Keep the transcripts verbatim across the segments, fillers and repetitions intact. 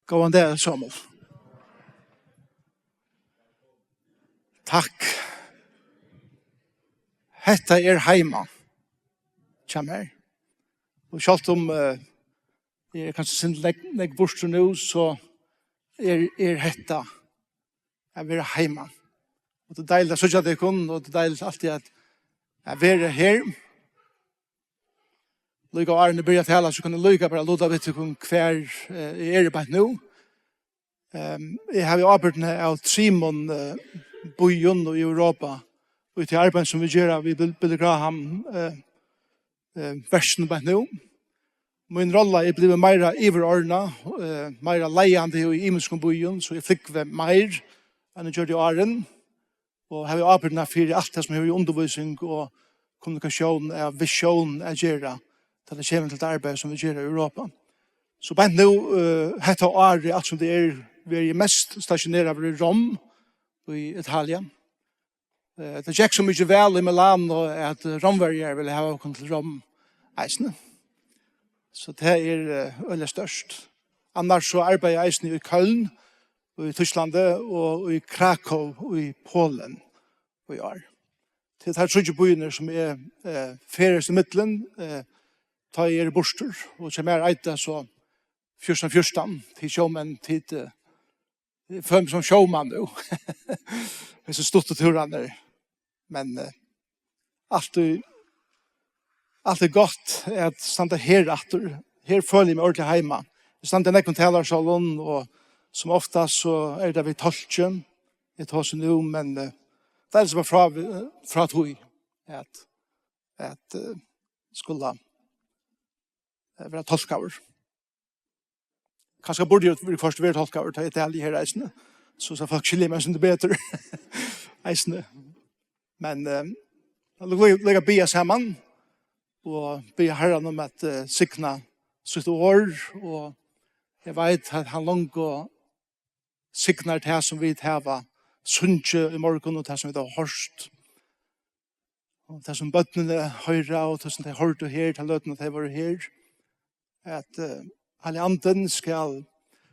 Góðan dag, øll somul. Takk. Hetta er heima hjá mær. Og sjálvt um, eh, eg eri kanska sindur nógv, nógv burtur nú, so er, er hetta at vera heima. Og tað er deiligt at síggja tykkum, og tað er deiligt altíð at, at vera her. Líka áðrenn eg byrji at tala, so kann eg líka bara luta við tykkum, hvar, eh, eg eri beint nú. Ehm, eg havi ábyrgdina av trimum, eh, býum í Europa, og í tí arbeiði, sum vit gera við Bill-, Billy Graham, eh, eh, verkinum beint nú. Mín rolla er blivin meira yvirordnað, eh, meira leiðandi í ymiskum býum, so eg flúgvi meir enn eg gjørdi áðrenn, og havi ábyrgdina fyri alt tað, sum hevur við undirvísing og kommunikatión av visjón at gera, tá tað kemur til tað arbeiði, sum vit gera í Europa. So beint nú, eh, hetta árið, alt sum tað er, verði eg mest stationeraður í Rom, í Italia. Eh, tað gekk so mikið væl í Milano, at, eh, Rómverjar vilja hava okkum til Rom eisini. So tað er, eh, øgiliga stórt. Annars so arbeiði eg eisini í Køln, í Týsklandi, og í Krakow, í Polen, í ár. Tað eru teir tríggir býirnir, sum eg, eh, ferðist ímillum, eh, tá eg eri burtur, og hjá mær eitur tað so fjúrtan fjúrtan, tit sjómenn, tit, eh, eg føli meg sum sjómann nú. Hesir stuttu túrarnir. Men, eh, alt er, alt er gott at standa her aftur. Her føli eg meg ordiliga heima. Eg standi í nógvum talarstólum, og sum oftast so er tað við tulki, eg tosi nú, men, eh, tað er sum frá, frá tí at, at, eh, skula, eh, vera tulkaður. Kanska burdi eg viðhvørt verið tulkaður, tá eg tali her eisini. So, so fólk skilja meg eitt sindur betur. Eisini. Men, eh, lat okkum, lat okkum biðja saman og biðja Harran um at, eh, signa sítt orð, og eg veit at hann longu signar tað, sum vit hava sungið í morgun, og tað, sum vit hava hoyrt. Og tað, sum børnini hoyra, og tað, sum tey hoyrdu her, ta løtuna tey vóru her, at, eh, Heilagi Andin skal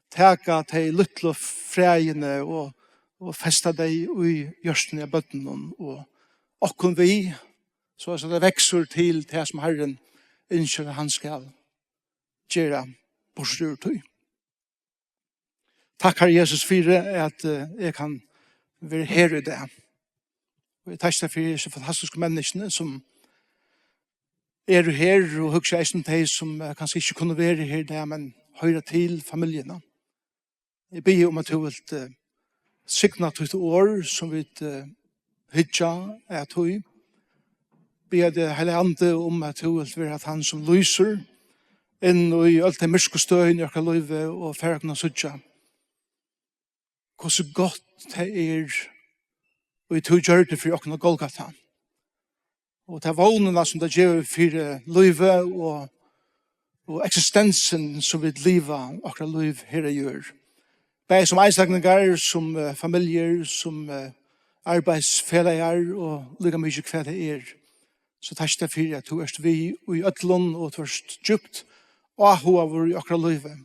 taka tey lítlu fræini og, og festa tey í hjørtuni av børnunum og okkum við, so at tað veksur til tað, sum Harrin ynskir, at hann skal gera burtur úr tí. Takk, Harri Jesus, fyri at, eh, eg kann vera her í dag. Og eg takki tær fyri hesi fantastisku menniskjuni, sum eru her, og hugsi eisini um tey, sum, eh, kanska ikki kunnu vera her í dag, men hoyra til familjuna. Eg biði um, at tú vilt, eh, signa títt orð, sum vit, eh, hyggja at tí. Biðja teg, Heilagi Andi, um at tú vilt vera tann, sum lýsir inn í øll tey myrku støðini í okkara lívi og fær okkum at síggja, hvussu gott tað er, og tú gjørdi fyri okkum á Golgata. Og ta vónina, sum tað gevur fyri lívið og, og eksistensin, sum vit liva okkara lív her á jørð. Bæði sum einstaklingar, sum, eh, familjur, sum, eh, arbeiðsfelagar og líka mikið hvat tað er. So takk tær fyri, at tú ert við í øllum, og tú ert djúpt áhugaður í okkara lívi.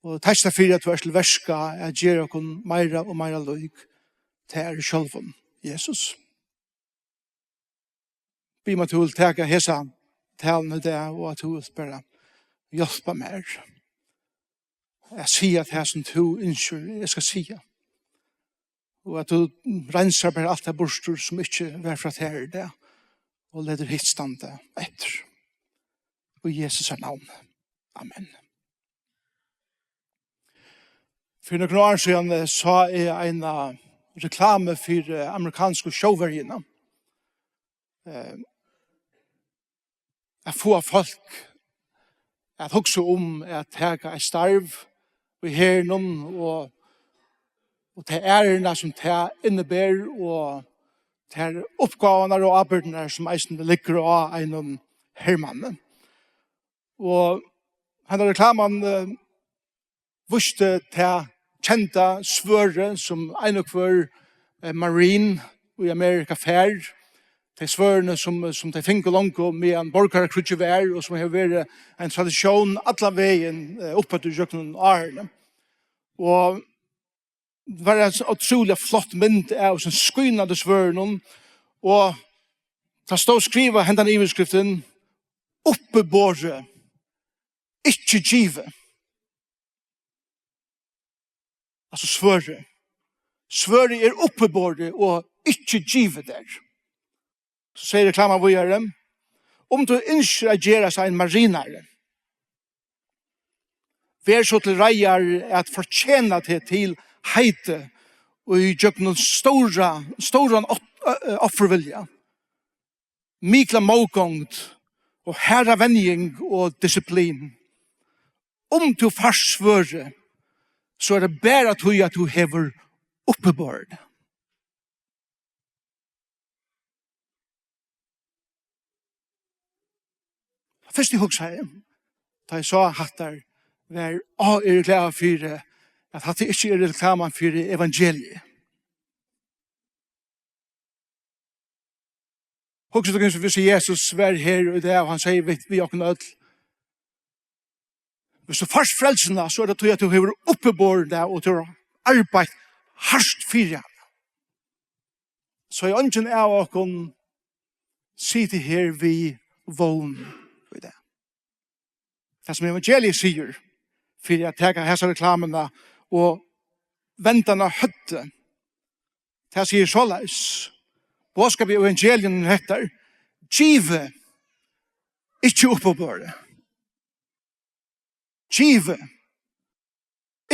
Og takk tær fyri, at tú ert til verka at gera okkum meira og meira lík tær sjálvum, Jesus. Biði um, at tú vilt taka hesa taluna í dag, og at tú vilt bara hjálpa mær at siga tað, sum tú ynskir, eg skal siga. Og at tú reinsar bara alt tað burtur, sum ikki var frá tær í dag, og letur hitt standa eftir. Í Jesu navni. Amen. Fyri nøkur ár síðan, eh, sá eg eina reklamu fyri, eh, amerikansku sjóverjuna. Eh, at fáa fólk at hugsa um at taka eitt starv í herinum og, og ta æruna, sum tað inniber, og tær uppgávurnar og ábyrgdirnar, sum eisini liggur á einum hermanni. Og henda reklaman, eh, vísti tað kenda svørðið, sum ein og hvør, eh, marine í Amerika fær. Tey svørðini, sum, sum tey fingu longu, meðan borgarakríggið var, og sum hevur verið ein traditión allan vegin, eh, uppaftur gjøgnum árini. Og var ein ótrúliga flott mynd av hesum skínandi svørðinum, og tað stóð skrivað hendan yvirskriftin: Uppiborið, ikki givið. Altso svørðið. Svørðið er uppiborið og ikki givið tær. So sigur reklaman víðari: Um tú ynskir at gerast ein marinari, ver so til reiðar at fortjena teg til heitið og í gjøgnum stóra, stóran off-, ø, ø, offurvilja, mikla mótgongd og harða venjing og disiplin. Um tú fært svørðið, so er tað bara tí, at tú hevur uppiborið tað. Fyrst eg hugsaði, tá eg sá hattar, var, á, eg eri glaður fyri, at hatta ikki er reklaman fyri evangeliið. Hugsa tykkum, hvis Jesus var her í dag, og hann segði við, við okkum øll: Hvis tú fært frelsuna, so er tað tí, at tú hevur uppiborið tað, og tú hevur arbeitt hart fyri hana. So er eingin av okkum sitið her við vón í dag. Tað, sum evangeliið sigur, fyri at taka hesa reklamuna og venda hana á høvdið, tað sigur soleiðis: Boðskapið í evangelium er hetta: Givið, ikki uppiborið. Givið,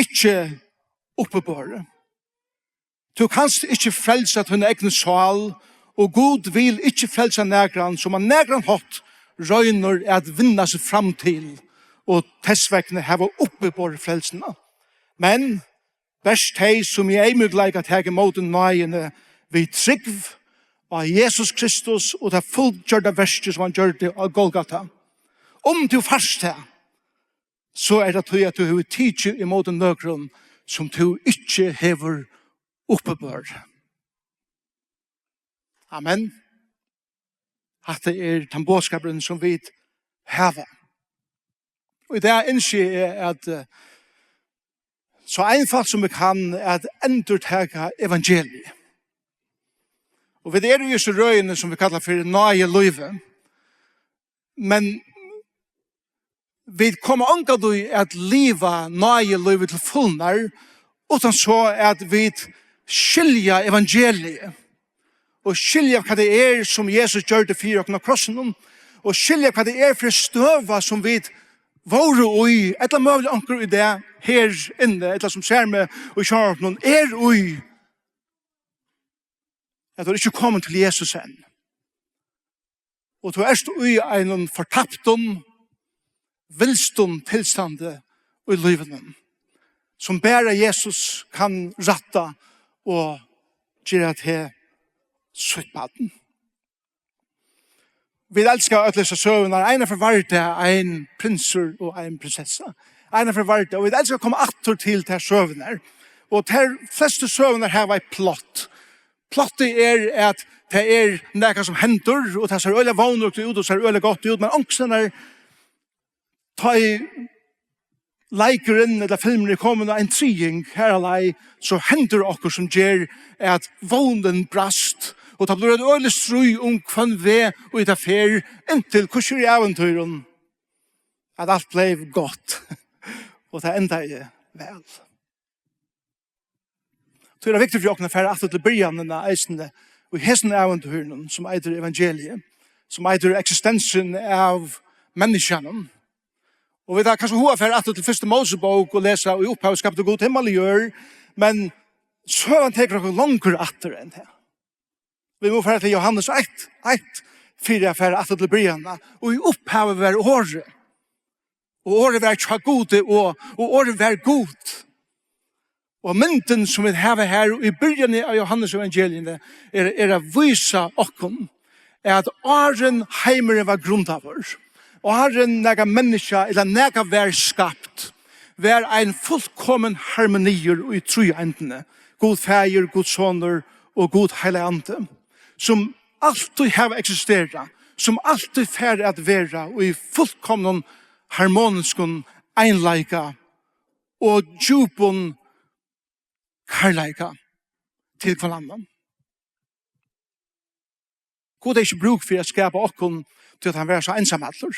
ikki uppiborið. Tú kanst ikki frelsa tína egnu sál, og Gud vil ikki frelsa nakran, sum á nakran hátt roynir at vinna seg fram til, og tess vegna hava uppiborið frelsuna. Men bert tey, sum í eymingleika taka ímóti náðini við trúgv á Jesus Kristus og tað fullgjørda verkið, sum hann gjørdi á Golgata. Um tú fært tað, so er tað tí, at tú hevur tikið ímóti nøkrum, sum tú ikki hevur uppiborið. Amen. Hatta er tann boðskapurin, sum vit hava. Og í dag ynski eg at, eh, so einfalt sum eg kann, at endurtaka evangeliið. Og vit eru í hesi røðini, sum vit kalla fyri náðilívið. Men vit koma ongantíð at liva náðilívið til fulnar, uttan so at vit skilja evangeliið og skilja, hvat tað er, sum Jesus gjørdi fyri okkum á krossinum, og skilja, hvat tað er fyri støða, sum vit vóru í, ella møguliga onkur í dag her inni, ella sum sær meg í sjónvarpinum, er í, at tú ert ikki komin til Jesus enn. Og tú ert í einum fortaptum, vilstum tilstandi í lívinum, sum bara Jesus kann rætta og gera teg sítt barn. Vit elska øll hesar søgurnar. Einaferð var tað ein prinsur og ein prinsessa. Einaferð var tað, og vit elska at koma aftur til tær søgurnar. Og tær flestu søgurnar hava eitt plott. Plottið er, at tað er nakað, sum hendir, og tað sær øgiliga vónligt út, og sær øgiliga gott út, men onkustaðni tá ið leikurin ella filmurin er komin á ein triðing, har á leið, so hendir okkurt, sum ger at vónin brast, og tað blívur eitt øgiligt stríð um, hvønn veg ið tað fer, inntil, hvussu er í ævintýrum, at alt bleiv gott, og tað endaði væl. Tí er tað viktigt fyri okkum at fara aftur til byrjanina eisini, í hesum ævintýrinum, sum eitur evangeliið, sum eitur eksistensin av menniskjanum. Og vit hava kanska hug at fara aftur til fyrstu Mósebók og lesa: Í upphavi skapti Gud himmal og jørð, men søgan tekur okkum longur aftur enn tað. Vit mugu fara til Jóhannes eitt, eitt, fyri at fara aftur til byrjanina. Og í upphavi var Orðið. Og Orðið var hjá Gudi, og, og Orðið var Gud. Og myndin, sum vit hava her í byrjanini av Jóhannes evangeliini, er, er at vísa okkum, at áðrenn heimurin var grundaður, áðrenn nakað menniskja ella nakað var skapt, var ein fullkomin harmoniur í tríeindini, Gud Faðir, Gud Sonur og Gud Heilagi Andi, sum altíð hava eksisterað, sum altíð fara at vera í fullkomnum harmoniskum einleika og djúpum kærleika til hvønn annan. Gud hevði ikki brúk fyri at skapa okkum, tí at hann var so einsamallur.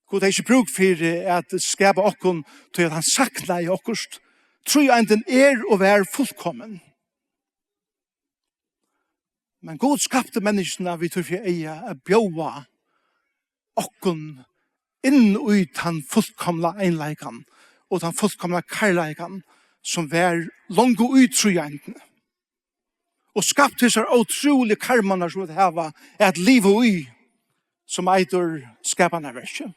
Gud hevði ikki brúk fyri at skapa okkum, tí at hann saknaði okkurt. Tríeindin er og var fullkomin. Men Gud skapti menniskjuna við tí fyri eyga at bjóða okkum inn í tann fullkomna einleikan og tann fullkomna kærleikan, sum var longu í tríeindini, og skapti hesar ótrúligu karmarnar, sum vit hava at liva í, sum eitur skapanarverkið.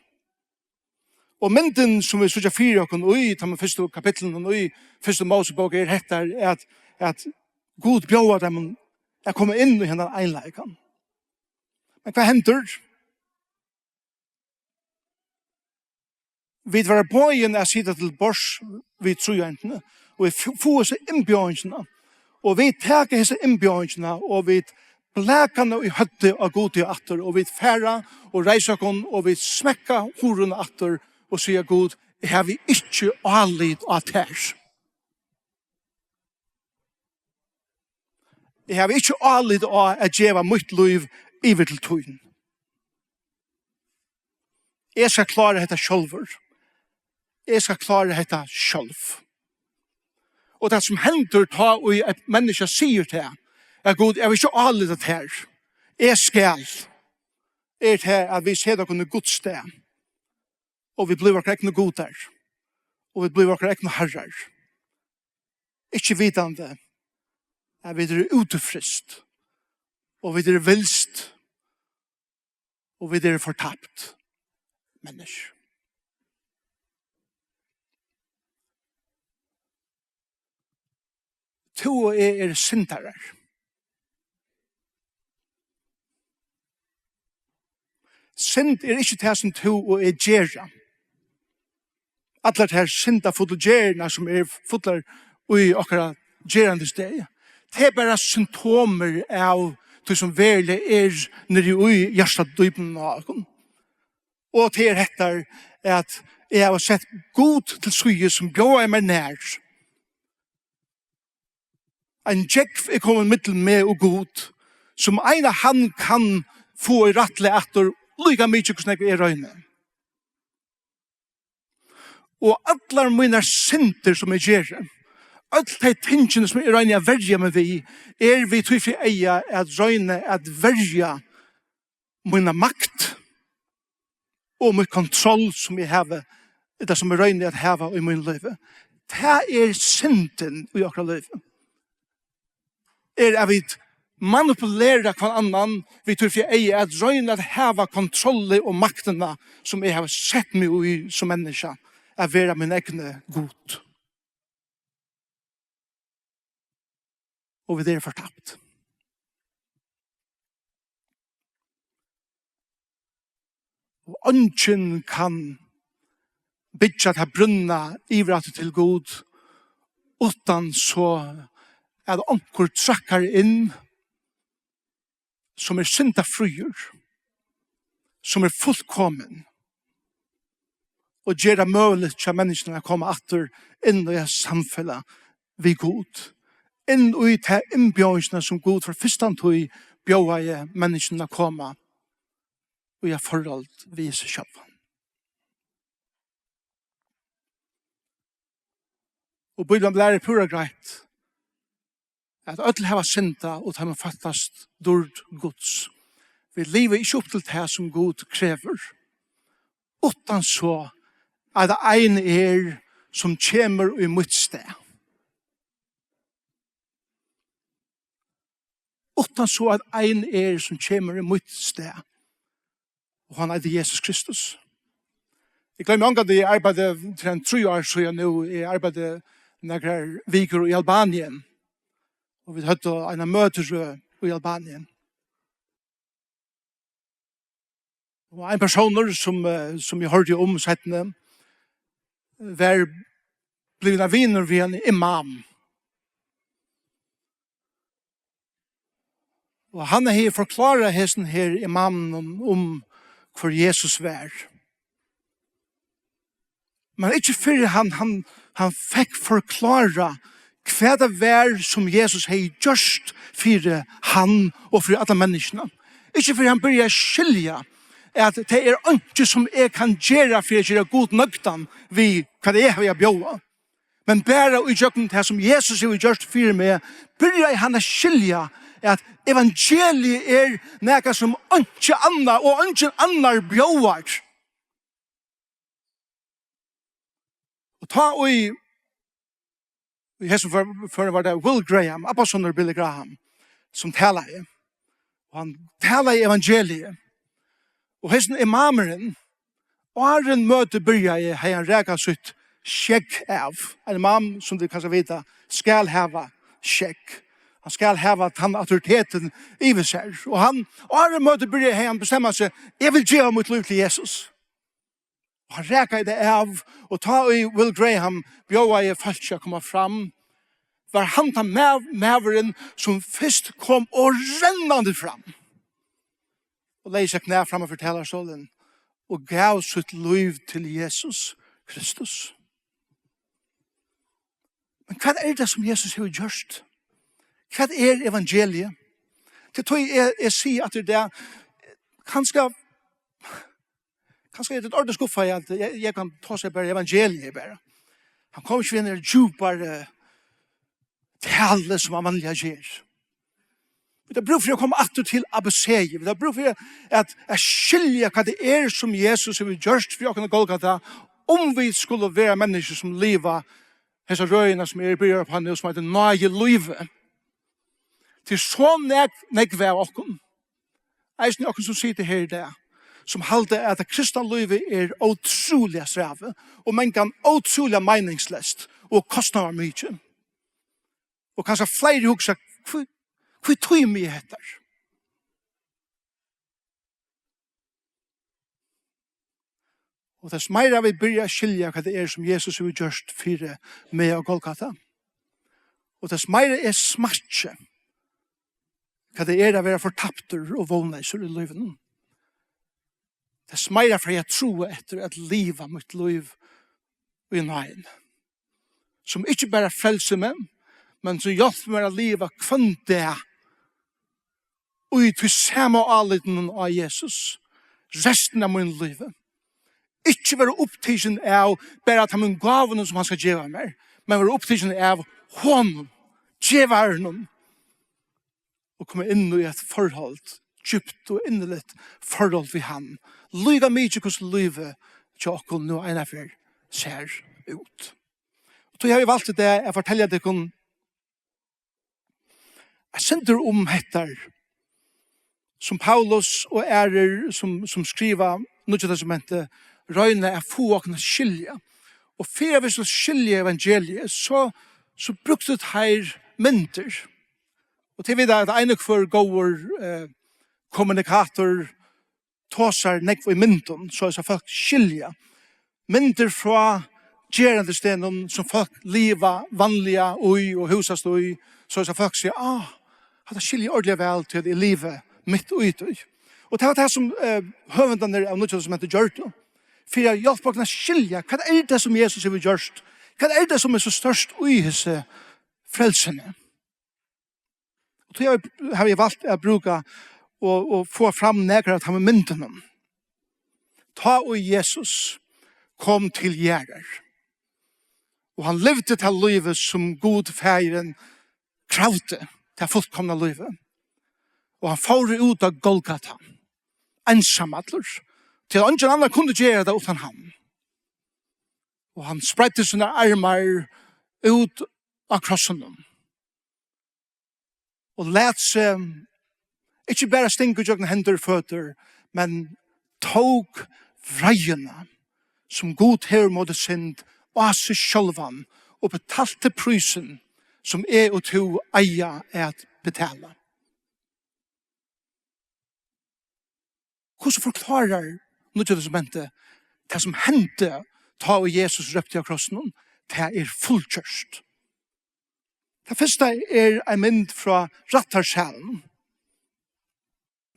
Og myndin, sum vit síggja fyri okkum í teimum fyrstu kapitlunum í fyrstu Mósebók, er hetta, at, at Gud bjóðar teimum at koma inn í hendan einleikan. Men hvat hendir? Vit verða boðin at sita til borðs við tríeindini, og vit fu-, fáa hesa innbjóðingina, og vit taka hesa innbjóðingina, og vit blaka hana í høvdið á Gudi aftur, og vit fara og reisa okkum, og vit smekka hurðina aftur og siga: Gud, eg havi ikki álit á tær. Eg havi ikki álit á at geva mítt lív yvir til tín. Eg skal klára hetta sjálvur. Eg skal klára hetta sjálv. Og tað, sum hendir tá, og eitt menniskja sigur tað, at: Gud, eg havi ikki álit á tær, eg skal, er tað, at vit seta okkum í Guds stað, og vit blíva okkara egnu gudar, og vit blíva okkara egnu harrar, ikki vitandi at vit eru útifryst, og vit eru vilst, og vit eru fortapt menniskju. Tú og eg eru syndarar. Synd er ikki tað, sum tú og eg gera. Allar tær syndafullu gerðirnar, sum eru fullar í okkara gerandisdegi, tað er bara symptomir av tí, sum veruliga er niðri í hjartadýpinum á okkum. Og tað er hetta, at eg havi sett Gud til síðu, sum bjóðaði mær nær. Ein gjógv er komin millum meg og Gud, sum eina hann kann fáa í rættlag aftur, líka mikið hvussu nógv eg royni. Og allar mínar syndir, sum eg geri, øll tey tingini, sum eg royni at verja meg við, er við tí fyri eyga at royna at verja mína makt og mítt kontroll, sum eg havi, ella sum eg royni at hava í mínum lívi. Tað er syndin í okkara lívi. Er at vit manipulera hvønn annan við tí fyri eyga at royna at hava kontrolli og maktina, sum eg havi sett meg í sum menniskja, at vera mín egni gud. Og vit eru fortapt. Og eingin kann byggja tað brúnna yvir aftur til Gud, uttan so at onkur traðkar inn, sum er syndafríur, sum er fullkomin, og ger tað møguligt hjá menniskjum at koma aftur inn í eitt samfelag við Gud, inn í ta innbjóðingina, sum Gud frá fyrstantíð bjóðaði menniskjum at koma í eitt forhold við seg sjálvan. Og Bíblian lærir púra greitt, at øll hava syndað og teimum fattast dýrd Guds. Vit liva ikki upp til tað, sum Gud krevur, uttan so at ein er, sum kemur í mítt stað. Uttan so at ein er, sum kemur í mítt stað. Og hann eitur Jesus Kristus. Eg gloymi ongantíð, eg arbeiddi til ein trý ár síðan nú, eg arbeiddi nakrar vikur í Albanien. Og vit høvdu eina møtirøð í Albanien. Og ein persónur, sum, eh, sum eg hoyrdi um seinni, var blivin ein vinur við ein imam. Og hann hevði forklárað hesum her imaminum um, hvør Jesus var. Men ikki fyrr hann, hann, hann fekk forklárað hvat tað var, sum Jesus hevði gjørt fyri hann og fyri allar menniskjurnar. Ikki fyrr enn hann byrjaði at skilja, at tað er einki, sum eg kann gera fyri at gera Gud nøgdan við, hvat eg havi at bjóða. Men bara í gjøgnum tað, sum Jesus hevur gjørt fyri meg, byrjaði hann at skilja, at evangeliið er nakað, sum einki annað og eingin annar bjóðar. Og tá í, í hesum for-, førum var tað Will Graham, abbasonur Billy Graham, sum talaði. Og hann talaði evangeliið. Og hesin imamurin, áðrenn møtið byrjaði, hevði hann rakað sítt skegg av. Ein imam, sum tit kanska vita, skal hava skegg. Hann skal hava tann autoritetin yvir sær. Og hann, áðrenn møtið byrjaði, hevði hann bestemað seg: "Eg vil geva mítt lív til Jesus." Og hann rakaði tað av, og tá ið Will Graham bjóðaði fólki at koma fram, var hann tann mav-, maðurin, sum fyrst kom og rennandi fram og legði seg knæ framman fyri talarstólin og gav sítt lív til Jesus Kristus. Men hvat er tað, sum Jesus hevur gjørt? Hvat er evangeliið? Til tí eg, eg sigi, at tað er kanska, kanska er tað orðið skuffa, at eg, eg kann tosa bara evangeliið bara. Hann kom ikki við einari djúpari talu, sum hann vanliga ger. Vit hava brúk fyri at koma aftur til A B C. Vit hava brúk fyri at, at skilja, hvat tað er, sum Jesus hevur gjørt fyri okkum á Golgata, um vit skulu vera menniskju, sum liva hesa røðina, sum er byrjað upp á nú, sum eitur náðilívið. Tí so nógv, nógv av okkum, eisini okkum, sum sita her í dag, sum halda, at tað kristna lívið er ótrúliga strævið og mangan ótrúliga meiningsleyst og kostnaðarmikið. Og kanska fleiri hugsa: "Hví, hví tími eg hetta?" Og tess meira vit byrja at skilja, hvat tað er, sum Jesus hevur gjørt fyri meg á Golgata, og tess meira eg smakki, hvat tað er at vera fortaptur og vónleysur í lívinum, tess meira fari eg at trúa eftir at liva mítt lív í náðini, sum ikki bara frelsir meg, men sum hjálpir mær at liva hvønn dag í tí sama álitinum á Jesus restina av mínum lívi. Ikki vera upptikin av bara teimum gávunum, sum hann skal geva mær, men vera upptikin av honum, gevaranum, og koma inn í eitt forhold, djúpt og inniligt forhold við hann. Líka mikið, hvussu lívið hjá okkum nú einaferð sær út. Og tí havi eg valt í dag at fortelja tykkum eitt sindur um hetta, sum Paulus og aðrir, sum, sum skriva Nýggja Testamentið, royna at fáa okkum at skilja. Og fyri at vit skulu skilja evangeliið, so, so brúktu teir myndir. Og tit vita, at ein og hvør góður, eh, kommunikator tosar nógv í myndum, so at fólk skilja. Myndir frá gerandisdegnum, sum fólk liva vanliga í og húsast í, so at fólk siga: "Ah, hatta skilji eg ordiliga væl, tí at eg livi mitt í tí." Og tað var tað, sum, eh, høvundarnir av Nýggja Testamentið gjørdu, fyri at hjálpa okkum at skilja, hvat er tað, sum Jesus hevur gjørt? Hvat er tað, sum er so stórt í hesi frelsuni? Og tí havi, havi eg valt at brúka og, og fáa fram nakrar av teimum myndunum. Tá ið Jesus kom til jarðar, og hann livdi tað lívið, sum Gud Faðirin kravdi, tað fullkomna lívið. Og hann fór út á Golgata, einsamallur, tí at eingin annar kundi gera tað uttan hann. Og hann spreiddi sínar armar út á krossinum og læt seg ikki bara stinga ígjøgnum hendur og føtur, men tók vreiðina, sum Gud hevur móti synd, á seg sjálvan og betalti prísin, sum eg og tú eiga at betala. Hvussu forklárar Nýggja Testamentið tað, sum hendi, tá ið Jesus rópti á krossinum: "Tað er fullgjørt"? Tað fyrsta er ein mynd frá rættarsalinum.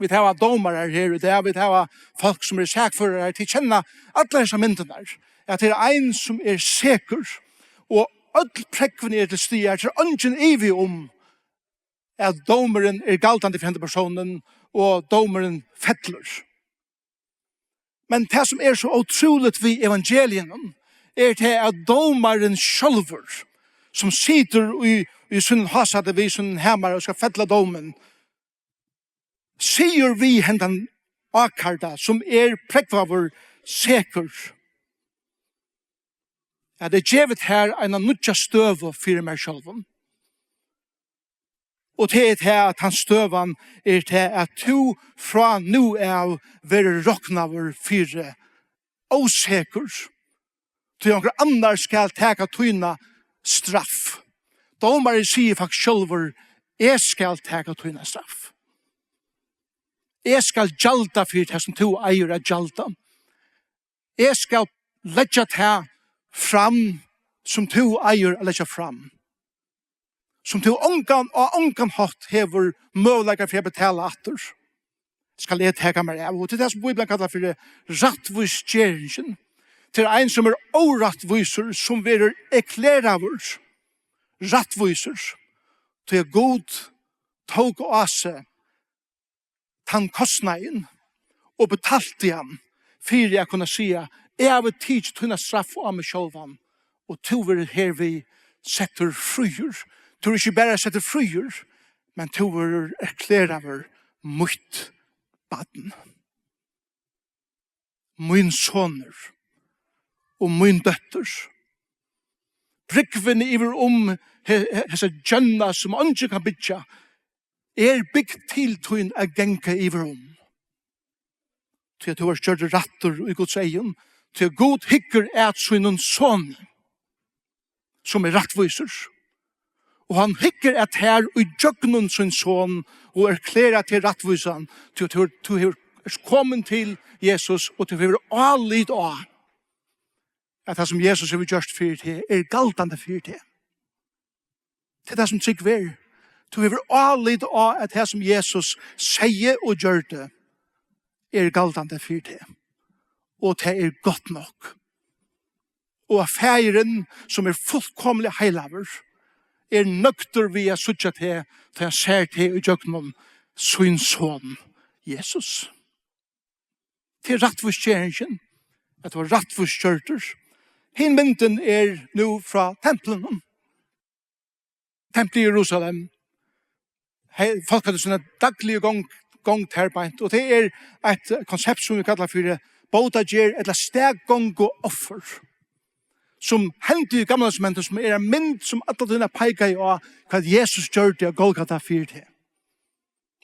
Vit hava dómarar her í dag, vit hava fólk, sum eru sakførarar, tit kenna allar hesar myndirnar, at tað er ein, sum er sekur, og Øll prógvini eru til staðar, tað er eingin ivi um, at dómurin er galdandi fyri henda persónin, og dómurin fellur. Men tað, sum er so ótrúligt við evangeliinum, er tað, at dómarin sjálvur, sum situr í, í sínum hásæti við sínum hamara og skal fella dómin, sigur við hendan ákærda, sum er prógvaður sekur, at eg gevi tær eina nýggja støðu fyri mær sjálvum. Og tað er tað, at tann støðan er tað, at tú frá nú av verður roknaður fyri ósekur. Tí onkur annar skal taka tína straff. Dómarin sigur faktiskt sjálvur: "Eg skal taka tína straff. Eg skal gjalda fyri tað, sum tú eigur at gjalda. Eg skal leggja tað fram, sum tú eigur at leggja fram, sum tú ongan, á ongan hátt hevur møguleika fyri at betala aftur, skal eg taka mær av." Og tað er tað, sum Bíblian kallar fyri rættvísgeringin. Tað er ein, sum er órættvísur, sum verður erklæraður rættvísur, tí at Gud tók á seg tann kostnaðin og betalti hann fyri at kunna siga: "Eg havi tikið tína straff á meg sjálvan, og tú verður hervið settur fríur." Tú verður ikki bara settur fríur, men tú verður erklæraður mítt barn, mín sonur og mín dóttir. Brúgvin yvir um he-, he-, hesa gjónna, sum eingin kann byggja, er bygd til tín at ganga yvir um. Tí at tú ert gjørdur rættur í Guds eygum, tí at Gud hyggur at sínum son, sum er rættvísur. Og hann hyggur at tær í gjøgnum sín son og erklærar teg rættvísan, tí at tú, tú hevur, ert komin til Jesus, og tú hevur álit á, at tað, sum Jesus hevur gjørt fyri teg, er galdandi fyri teg. Tað er tað, sum trúgv er. Tú hevur álit á, at tað, sum Jesus segði og gjørdi, er galdandi fyri teg. Og tað er gott nokk. Og at Faðirin, sum er fullkomiliga heilagur, er nøgdur við at síggja teg, tá hann sær teg í gjøgnum sín son, Jesus. Tað er rættvísgeringin, at tú ert rættvísgjørdur. Hin myndin er nú frá templinum. Templið í Jerusalem. Hey, fólk høvdu sína dagligu gongd, gongd har beint, og tað er eitt konsept, sum vit kalla fyri bótagerð ella staðgonguoffur, sum hendi í Gamla Testamentinum, sum er ein mynd, sum alla tíðina peikaði á, hvat Jesus gjørdi á Golgata fyri teg.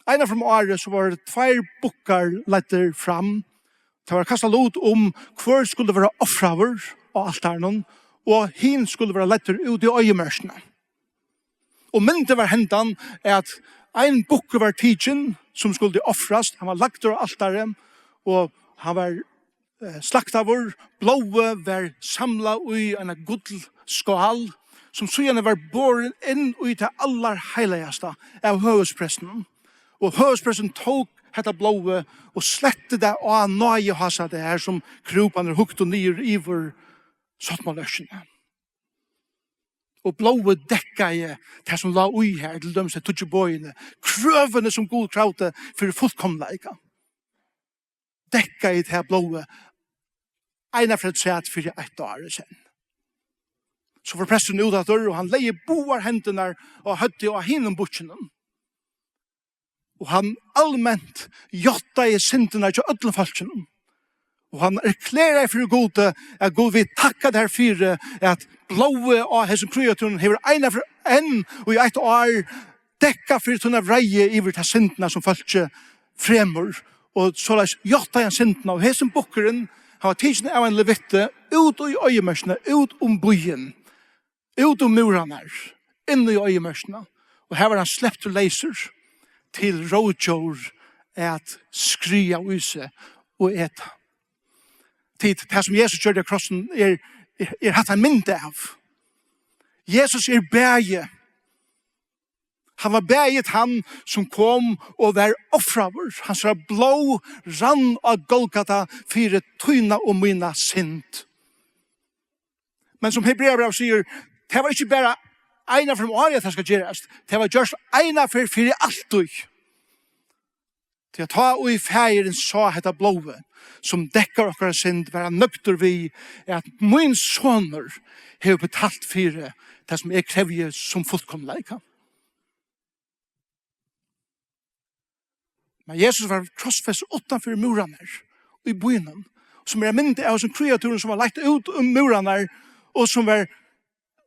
Eina ferð um árið, so vóru tveir bukkar leiddir fram. Tað var kastað lut um, hvør skuldi vera ofraður á altarinum, og hin skuldi vera leiddur út í oyðimørkina. Og myndin var hendan, at ein bukkur var tikin, sum skuldi ofrast. Hann var lagdur á altarið, og hann var eh, slaktaður. Blóðið var samlað í eina gullskál, sum síðani var borin inn í tað allarheilagasta av høvuðsprestinum. Og høvuðsprestin tók hetta blóðið og sletti tað á náðihásætið, har sum krúparnir hugdu niður yvir sáttmálaørkina. Og blóðið dekkaði tað, sum lá í har, til dømis tey tíggju boðini, krøvini, sum Gud kravdi fyri fullkomleika. Dekkaði tað blóðið eina ferð afturat fyri eitt ár í senn. So fór presturin út aftur, og hann legði báðar hendurnar á høvdið á hinum bukkinum. Og hann alment játtaði syndirnar hjá øllum fólkinum. Og hann erklæraði fyri Gudi, at: Gud, vit takka tær fyri, at blóðið á hesum kríatúrunum hevur eina ferð enn í eitt ár dekkað fyri tína vreiði yvir ta syndina, sum fólkið fremur. Og soleiðis játtaði hann syndina. Og hesin bukkurin, hann var tikin av ein levitti út í oyðimørkina, út um býin, út um múrarnar, inn í oyðimørkina. Og har var hann sleptur leysur til rógdjór at skriða í seg og eta. Tí tað, sum Jesus gjørdi á krossinum, er, er, er hatta ein mynd av. Jesus er bæði. Hann var bæði tann, sum kom og var ofraður. Hansara blóð rann á Golgata fyri tína og mína synd. Men sum Hebreabrævið sigur, Tað var ikki bara eina ferð um árið, at tað skal gerast. Tað var gjørt eina ferð fyri altíð. Tí at tá ið Faðirin sá hetta blóðið, sum dekkar okkara synd, var hann nøgdur við, at mín sonur hevur betalt fyri tað, sum eg krevji sum fullkomleika. Men Jesus var krossfestur uttanfyri múrarnar í býnum, sum er ein mynd av hesum kríatúrum, sum var leitt út um múrarnar, og sum var,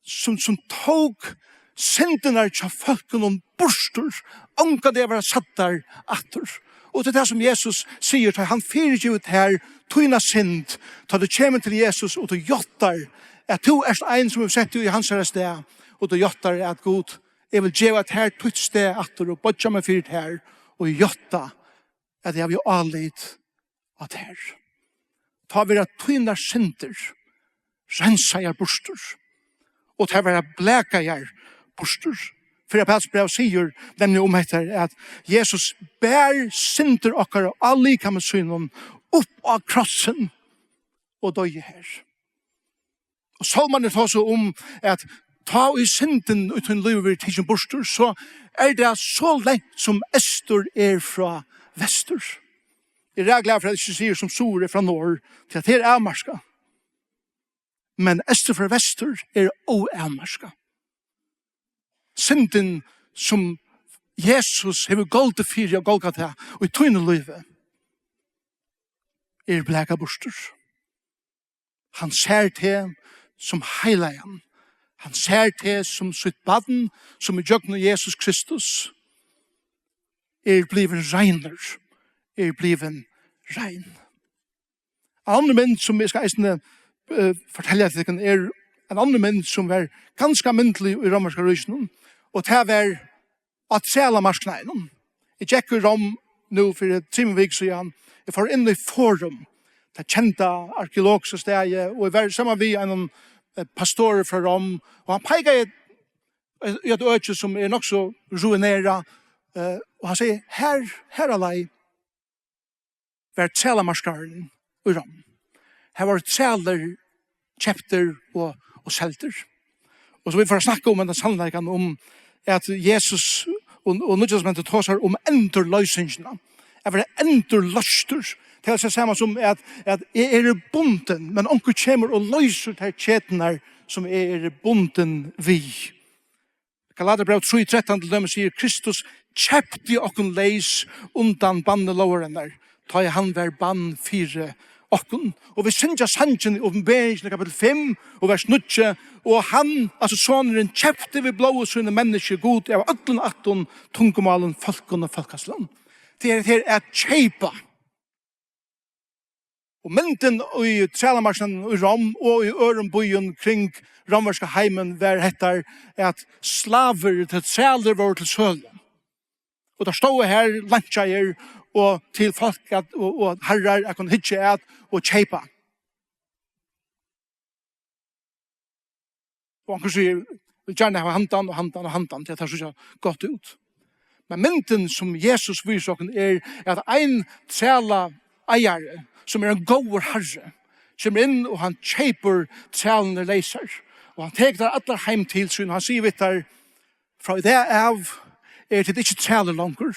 sum, sum tók syndirnar hjá fólkunum burtur, ongantíð at verða sæddar aftur. Og tað er tað, sum Jesus sigur, tá hann fyrigevur tær tína synd, tá tú kemur til Jesus og tú játtar, at tú ert ein, sum hevur sett teg í hansara stað, og tú játtar, at Gud, eg vil geva tær títt stað aftur og boyggja meg fyri tær og játta, at eg havi álit á tær. Tá verða tínar syndir reinsaðar burtur, og tær verða blakaðar burtur. Fyrra Pæls bræv sigur nemliga um hetta, at Jesus ber syndir okkara á likami sínum upp á krossin og doyði har. Og sálmarnir tosa um, at tá ið syndin í tínum lívi verður tikin burtur, so er tað so langt, sum eystur er frá vestur. Eg eri glað fyri, at eg ikki sigi, sum suður er frá norð, tí at tað er avmarkað. Men eystur frá vestur er óavmarkað. Syndin, sum Jesus hevur goldið fyri á Golgata og í tínum lívi, er blakað burtur. Hann sær teg sum heilagan. Hann sær teg sum sítt barn, sum ígjøgnum Jesus Kristus er blivin reinur, er blivin rein. Ein annar mynd, sum eg skal eisini, eh, fortelja tykkum, er ein annar mynd, sum var ganska almindlig í Rómverska ríkinum, og tað var á trælamarknaðinum. Eg gekk í Rom nú fyri trimum vikum síðan. Eg fór inn í Forum, tað kenda arkeologiska staðið, og eg var saman við einum, eh, pastori frá Rom, og hann peikaði, eh, í eitt øki, sum er nokk so ruinerað, eh, og hann segði: "Her, her á leið var trælamarknaðurin í Rom. Her vóru trælir keyptir og, og seldir." Og so vit fara at snakka um hendan sannleikan um at Jesus og, og Nýggja Testamentið tosar um endurloysingina. At vera endurloystur. Tað er tað sama sum at, at eg eri bundin, men onkur kemur og loysir tær keturnar, sum eg eri bundin við. Galatarabræv trý trettan til dømis sigur: "Kristus keypti okkum leys undan banni lógarinnar, tá ið hann var bann fyri okkum." Og vit syngja sangin í Opinberingini kapitul fimm og vers níggju: "Og hann, altso sonurin, keypti við blóði sínum menniskju, Gud, av øllum ættum, tungumálum, fólkum og fólkasløgum." Tað er her at keypa. Og myndin í trælamarknaðinum í Rom og í øðrum býum kring rómverska heimin var hetta, at slavur, til trælir, vóru til sølu. Og teir stóðu har, leinkjaðir, og til fólk at, og, og harrar at kunna hyggja at og keypa. Og onkur sigur: "Vil gjarna hava handan og handan og handan, tí at tað sær gott út." Men myndin, sum Jesus vísir okkum, er, at ein trælaeigari, sum er ein góður harri, kemur inn og hann keypir trælarnar leysar. Og hann tekur teir allar heim til sín, og hann sigur við teir: "Frá í dag av eru tit ikki trælir longur.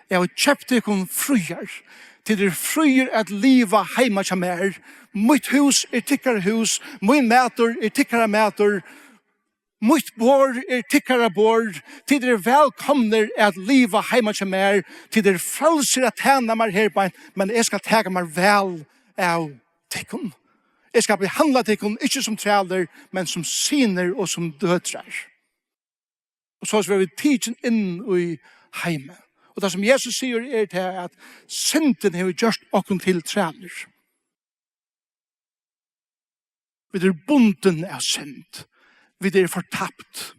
Eg havi keypt tykkum fríar. Tit eru fríir at liva heima hjá mær. Mítt hús er tykkara hús, mín matur er tykkara matur. Mítt borð er tykkara borð. Tit eru vælkomnir at liva heima hjá mær. Tit eru frælsir at tæna mær her beint, men eg skal taka mær væl av tykkum. Eg skal behandla tykkum ikki sum trælir, men sum synir og sum døtrar." Og soleiðis verða vit tikin inn í heimið. Og tað, sum Jesus sigur, er tað, at syndin hevur gjørt okkum til trælir. Vit eru bundin av synd. Vit eru fortapt.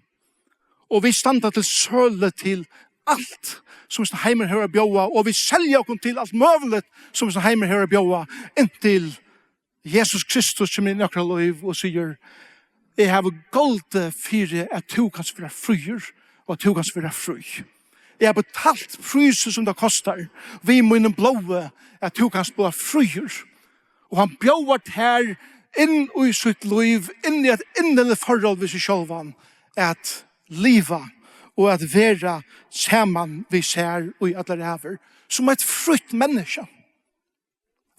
Og vit standa til sølu til alt, sum hesin heimur hevur at bjóða, og vit selja okkum til alt møguligt, sum hesin heimur hevur at bjóða, inntil Jesus Kristus kemur inn í okkara lív og sigur: "Eg havi goldið fyri, at tú kanst vera fríur, og at tú kanst vera frí. Eg havi betalt prísin, sum tað kostar, við mínum blóði, at tú kanst blíva fríur." Og hann bjóðar tær inn í sítt lív, inn í eitt inderligt forhold við seg sjálvan, at liva og at vera saman við sær í allar ævir, sum eitt frítt menniskja.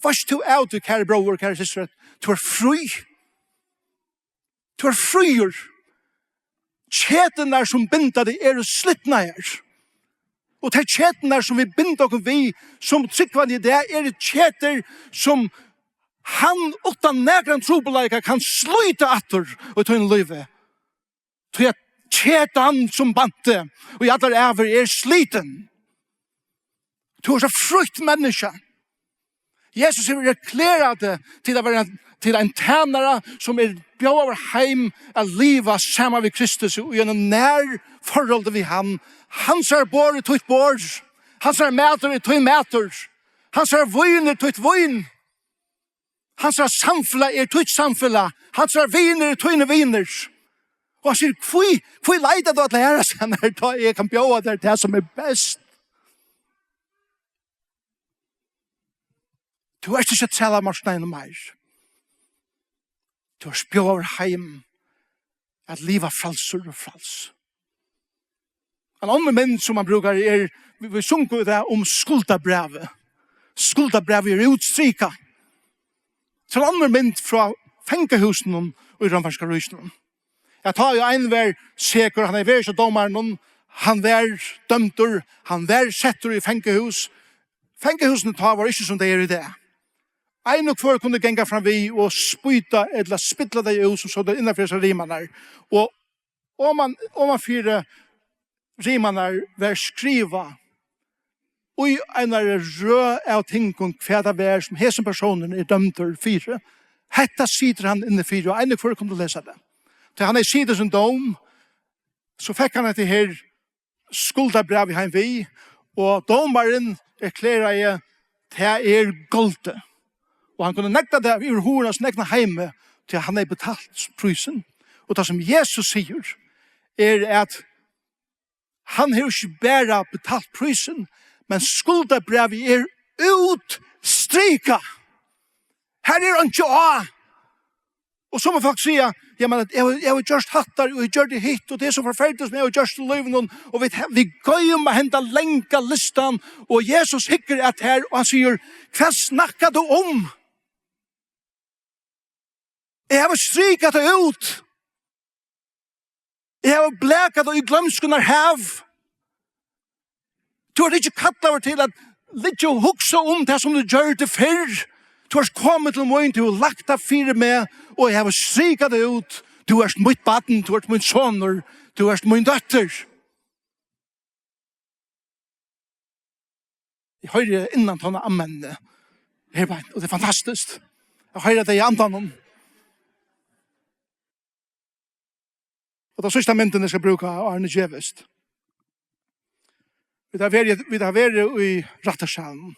Veitst tú av tí, kæri bróðir, kæri systir, at tú ert frí? Tú ert fríur. Keturnar, sum binda teg, eru slitnar. Og tær keturnar, sum vit binda okkum við, sum trúgvandi í dag, eru ketur, sum hann uttan nakran trupulleika kann slíta aftur í tínum lívi. Tí at ketan, sum bandi, og í allar ævir er slitin. Tú ert eitt frítt menniskja. Jesus hevur erklært teg til at vera, til ein tænara, sum er bjóðaður heim at liva saman við Kristus í einum nær forholdi við hann. Hansara borð er títt borð. Hansara matur er tín matur. Hansara vín er títt vín. Hansara samfelag er títt samfelag. Hansara vinir eru tínir vinir. Og hann sigur: "Hví, hví leitar tú allar aðrar staðir, tá eg kann bjóða tær tað, sum er best?" Tú ert ikki á trælamarknaðinum meir. Tú ert bjóðaður heim at liva frælsur og fræls. Ein annar mynd, sum man brúkar, er, vit, vit sungu tað um skuldabrævið. Skuldabrævið er útstrikað. So ein annar mynd frá fangahúsinum í Rómverska ríkinum. At tá ið ein var sekur, hann hevði verið hjá dómaranum, hann var dømdur, hann var settur í fangahús. Fangahúsini tá vóru ikki, sum tey eru í dag. Ein og hvør kundi ganga fram við og spýta ella spilla tey út, sum sótu innanfyri hesar rimarnar. Og oman, omanfyri rimarnar var skrivað í einari røð av tingum, hvat tað var, sum hesin persónurin er dømdur fyri. Hetta situr hann inni fyri, og ein og hvør kundi lesa tað. Tá hann hevði sitið sín dóm, so fekk hann hetta her skuldabrævið heim við, og dómarin erklæraði: "Tað er goldið." Og hann kundi negla tað yvir hurðina av sínum egna heimi, tí hann hevði betalt prísin. Og tað, sum Jesus sigur, er, at hann hevur ikki bara betalt prísin, men skuldabrævið er útstrikað. Har er einki á. Og sum fólk siga: "Ja, men eg, eg havi gjørt hatta, og eg gjørdi hitt, og tað er so forferdiligt, sum eg havi gjørt í lívinum." Og vit, vit goyma henda langa listan, og Jesus hyggur at her, og hann sigur: "Hvat snakkar tú um? Eg havi strikað tað út. Eg havi blakað tað í gloymskunnar hav." Tú ert ikki kallaður til at liggja og hugsa um tað, sum tú gjørdi fyrr. Tú ert komin til mín, tú hevur lagt tað fyri meg, og eg havi strikað tað út. Tú ert mítt barn, tú ert mín sonur, tú ert mín dóttir. Eg hoyri innan tonna ammenini her beint, og tað er fantastiskt. Eg hoyri tað í andanum. Og tað síðsta myndin eg skal brúka, áðrenn eg gevist. Vit hava verið, vit hava verið í rættarsalinum.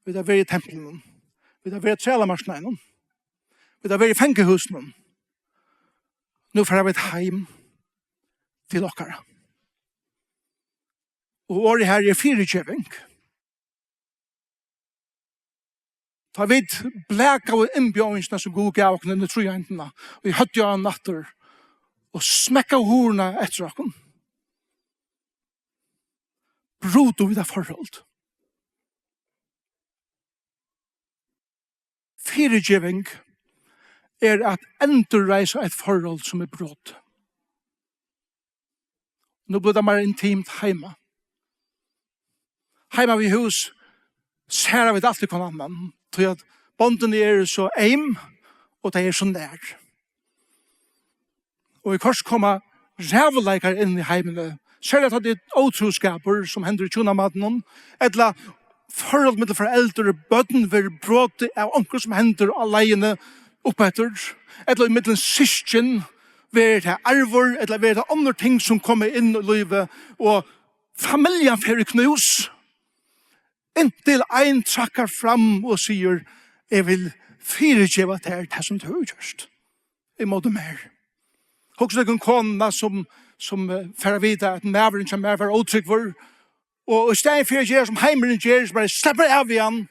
Vit hava verið í templinum. Vit hava verið á trælamarknaðinum. Vit hava verið í fangahúsinum. Nú fara vit heim til okkara. Og orðið her er fyrigeving. Tá vit blakaðu innbjóðingina, sum Gud gav okkum inn í tríeindina, og eg høvdi á hann aftur, og smekkaðu hurðina eftir okkum, brutu vit eitt forhold. Fyrigeving er at endurreisa eitt forhold, sum er brotið. Nú blívur tað meira intimt heima. Heima við hús særa vit altíð hvønn annan, tí at bondini eru so eym, og tey eru so nær. Og í hvørt koma ræðuleikar inn í heimini, serliga tá tað er ótrúskapur, sum hendir í hjúnamatinum, ella forhold millum foreldur og børn verður brotið av onkrum, sum hendir á leiðini uppeftir, ella ímillum systkin, verður tað arvur, ella verður tað onnur ting, sum koma inn í lívið, og familjan fer í knús, inntil ein traðkar fram og sigur: "Eg vil fyrigeva tær tað, sum tú hevur gjørt ímóti mær." Hugsið tykkum konuna, sum, sum, eh, fær at vita, at maðurin hjá mær var ótrúgvur, og í staðin fyri at gera, sum heimurin ger, so bara slappar av við hann,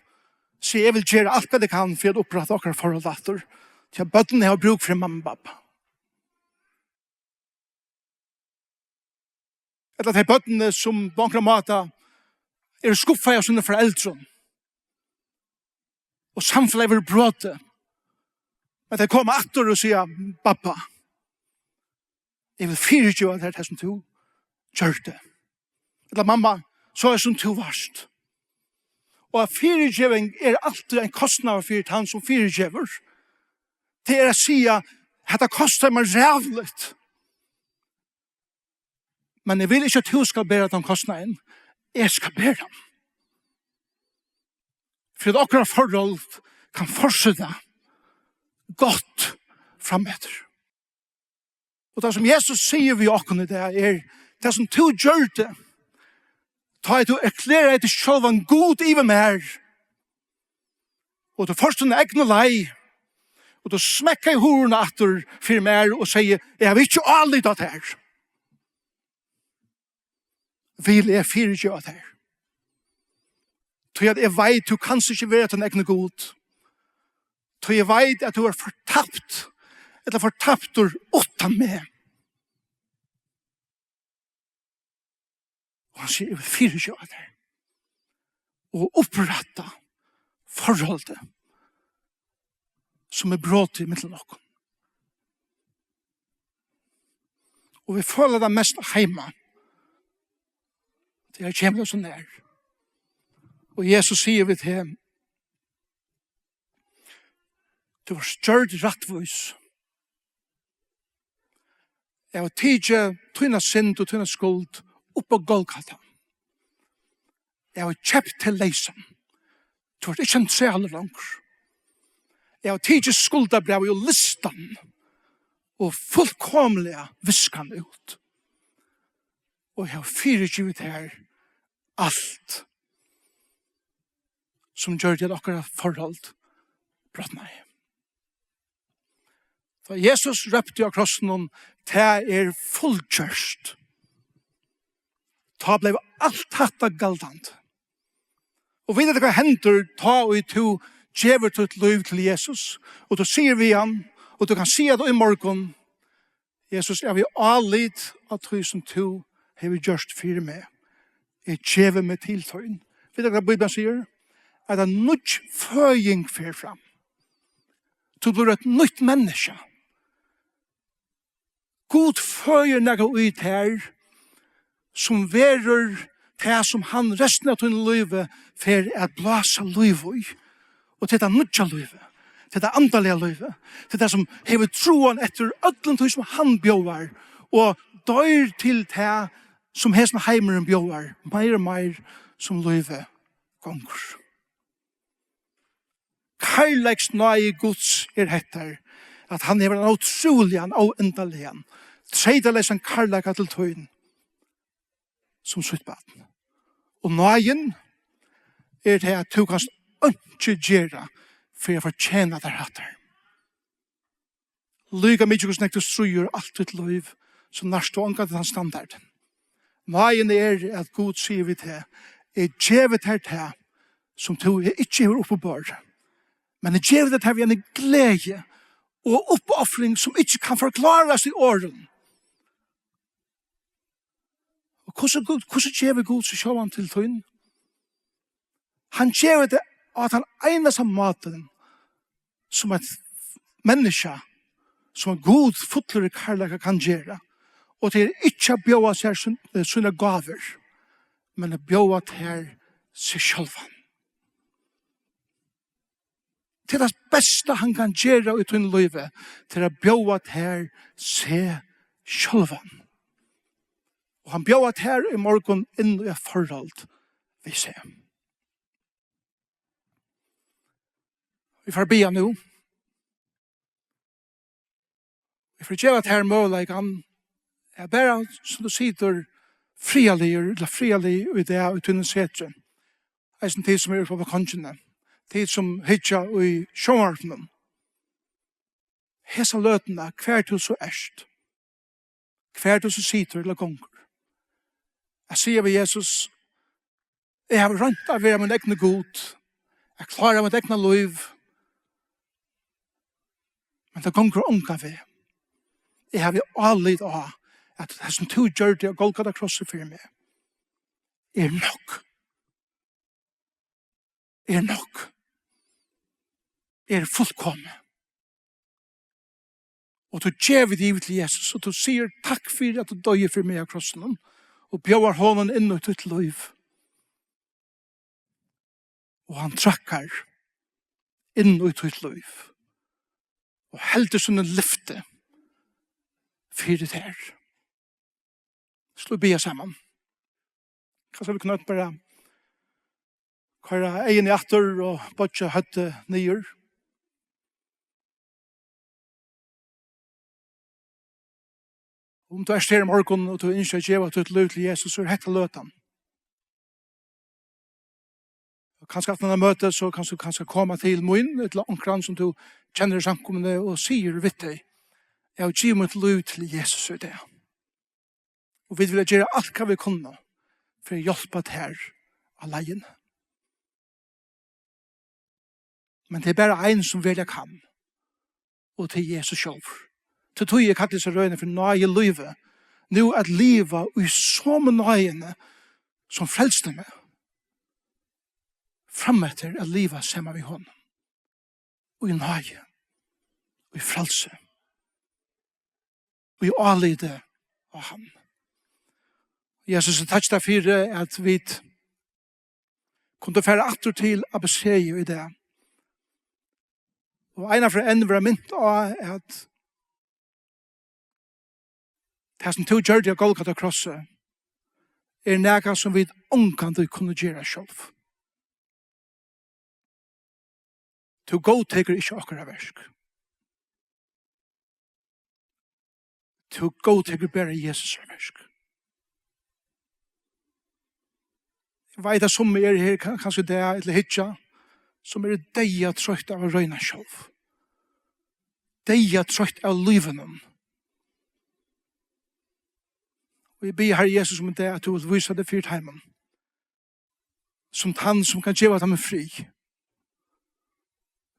sigur: "Eg vil gera alt, hvat eg kann, fyri at upprætta okkara forhold aftur." Tí at børnini hava brúk fyri mammu og babba. Ella tey børnini, sum á onkran máta eru skuffaði av sínum foreldrum. Og samfelagið verður brotið. Men tey koma aftur og siga: "Babba, eg vil fyrigeva tær tað, sum tú gjørdi." Ella: "Mamma, so er sum tú varst." Og at fyrigeving er altíð ein kostnaður fyri tann, sum fyrigevur. Tað er at siga: "Hetta kostar mær ræðuligt. Men eg vil ikki, at tú skal bera tann kostnaðin. Eg skal bera hann." Fyri at okkara forhold kann fortseta gott frameftir. Og tað, sum Jesus sigur við okkum í dag, er: "Tað, sum tú gjørdi, tá ið tú erkleraði teg sjálvan Gud yvir mær, og tú fórst tína egnu leið, og tú smekkaði hurðina aftur fyri mær og segði: 'Eg havi ikki álit á tær,' vil eg fyrigeva tær. Tí at eg veit, tú kanst ikki vera tín egni Gud. Tí eg veit, at tú ert fortapt, ella fortaptur uttan meg.'" Og hann sigur: "Eg vil fyrigeva tær og upprætta forholdið, sum er brotið millum okkum." Og vit føla tað mest heima. Tí her kemur tað so nær. Og Jesus sigur við teg: "Tú ert gjørd rættvís. Eg havi tikið tína synd og tína skuld upp á Golgata. Eg havi keypt teg leysan. Tú ert ikki ein trælur longur. Eg havi tikið skuldabrævið og listan og fullkomiliga viskan út. Og eg havi fyrigivið tær alt, sum gjørdi, at okkara forhold brotnaði." Tá Jesus rópti á krossinum: "Tað er fullgjørt," tá bleiv alt hatta galdandi. Og vita tit, hvat hendir, tá ið tú gevur títt lív til Jesus, og tú sigur við hann, og tú kanst siga tað í morgun: "Jesus, eg havi álit á tí, sum tú hevur gjørt fyri meg. Eg gevi meg til tín." Vita tit, hvat Bíblian sigur? At ein nýggj føðing fer fram. Tú blívur eitt nýtt menniskja. Gud føðir nakað í tær, sum verður tað, sum hann restina av tínum lívi fer at blása lív í. Og til tað nýggja lívið, til tað andaliga lívið, til tað, sum hevur tráan eftir øllum tí, sum hann bjóðar, og doyr til tað, sum hesin heimurin bjóðar, meir og meir sum lívið gongur. Kærleiksnáði Guds er hettar, at hann hevur ein ótrúligan, óendaligan, treytaleysan kærleika til tín sum sítt barn. Og náðin er tað, at tú kanst einki gera fyri at fortjena tær hattar. Líka mikið hvussu nógv tú stríðir alt títt lív, so nært tú ongantíð tann standardin. Náðin er, at Gud sigur við teg: "Eg gevi tær tað, sum tú ikki hevur uppiborið. Men eg gevi tær tað við eini gleði og uppofring, sum ikki kann forklárast í orðum." Og hvussu Gud, hvussu gevur Gud seg sjálvan til tín? Hann gevur tað á tann einasta mátin, sum eitt menniskja, sum ein Gud fullur í kærleika kann gera. Og tað er ikki at bjóða sær sín, eh, sínar gávur, men at bjóða tær seg sjálvan. Tað er tað besta, hann kann gera í tínum lívi, til at bjóða tær seg sjálvan. Og hann bjóðar tær í morgun inn í eitt forhold við seg. Vit fara at biðja nú. Vit fara at geva tær møguleikan at bara, sum tú situr, friðarligur, ella friðarlig í dag í tínum setri. Eisini tit, sum eru uppi á balkongini, tit, sum hyggja í sjónvarpinum. Hesa løtuna, hvar tú so ert, hvar tú so situr ella gongur, at siga við Jesus: "Eg havi roynt at vera mín egni Gud, at klára mítt egna lív, Men tað gongur ongan veg. Eg havi álit á, at tað sum tú gjørdi á Golgata krossi fyri meg, er nokk. Er nokk. Er fullkomið. Og tú gevur teg yvir til Jesus, og tú sigur: "Takk fyri at tú doyði fyri meg á krossinum," og bjóðar honum inn í títt lív. Og hann traðkar inn í títt lív og heldur síni lyfti fyri tær. Skulu vit biðja saman? Kanska vit kunnu øll bara koyra eyguni aftur og boyggja høvdið niður. Um tú ert her í morgun og tú ynskir at geva títt lív til Jesus, so er hetta løtan. Og kanska aftan á møtið, so kanst tú kanska koma til mín, ella onkran sum tú kennir í samkomuni, og sigur við tey: "Eg havi givið mítt lív til Jesus í dag." Og vit vilja gera alt, hvat vit kunnu, fyri at hjálpa tær á leiðini. Men tað er bara ein, sum veruliga kann, og tað er Jesus sjálvur. Tí, tí eg kalli hesa røðina fyri náðilívið. Nú at liva í somu náðini, sum frelsti meg. Frameftir at liva saman við honum. Í náði. Í frælsi. Í áliti á hann. Jesus, eg takki tær fyri, at vit kundu fara aftur til Abbasíu í dag. Og eina ferð enn vera mint á, at tað, sum tú gjørdi á Golgata krossi, er nakað, sum vit ongantíð kunnu gera sjálv. Tú góðtekur ikki okkara verk. Tú góðtekur bara Jesus' verk. Eg veit, at summi eru her, ka-, kanska í dag, ella hyggja, sum eru deyðatroytt av at royna sjálv. Deyðatroytt av lívinum. Og eg biði, Harri Jesus, um í dag, at tú vilt vísa teg fyri teimum. Sum tann, sum kann geva teimum frið.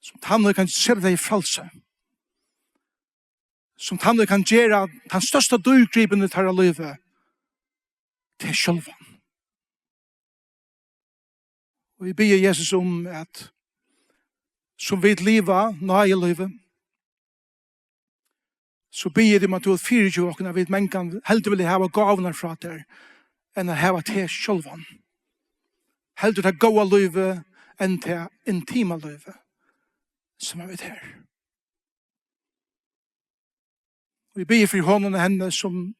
Sum tann, sum kann seta tey í frælsi. Sum tann, sum kann gera tann størsta dýrgripin í teirra lívi, teg sjálvan. Og eg biði, Jesus, um at, sum vit liva náðilívið, so biði eg teg um, at tú vilt fyrigeva okkum, at vit mangan heldur vilja hava gávurnar frá tær, enn at hava teg sjálvan. Heldur tað góða lívið enn tað intima lívið, sum er við tær. Og eg biði fyri honum og henni, sum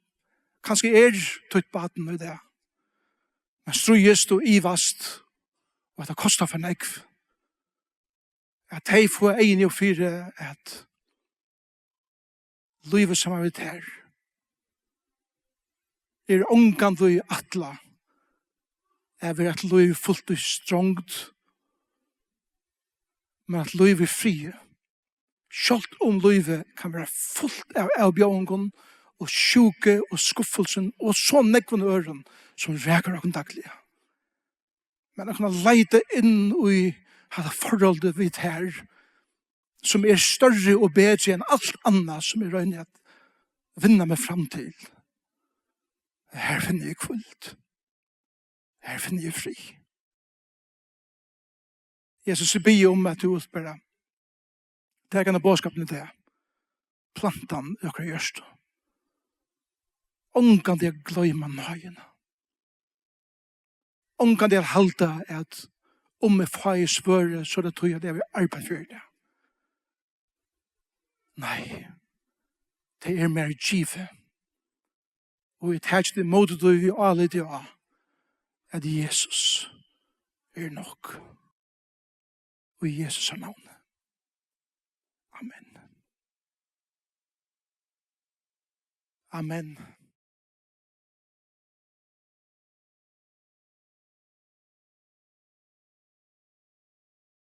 kanska er títt barn í dag, men stríðist og ivast, og at tað kostar for nógv, at tey fáa eyguni upp fyri, at lívið, sum er við tær, er ongantíð ætlað at vera eitt lív fult í strongd, men eitt lív í friði. Sjálvt um lívið kann vera fult av avbjóðingum og sjúku og skuffulsum og so nógvum øðrum, sum rakur okkum dagliga. Men at kunna leita inn í hetta forholdið við tær, sum er størri og betri enn alt annað, sum eg royni at vinna meg fram til. Her finni eg hvíld. Her finni eg frið. Jesus, eg biði um, at tú vilt bara taka henda boðskapin í dag, planta hann í okkara hjørtu. Ongantíð at gloyma náðina. Ongantíð at halda, at um eg fái svørðið, so er tað tí, at eg havi arbeitt fyri tað. Nei, tað er mær givið. Og eg taki tað ímóti tí við áliti á, at Jesus er nokk. Í Jesu navni. Amen. Amen.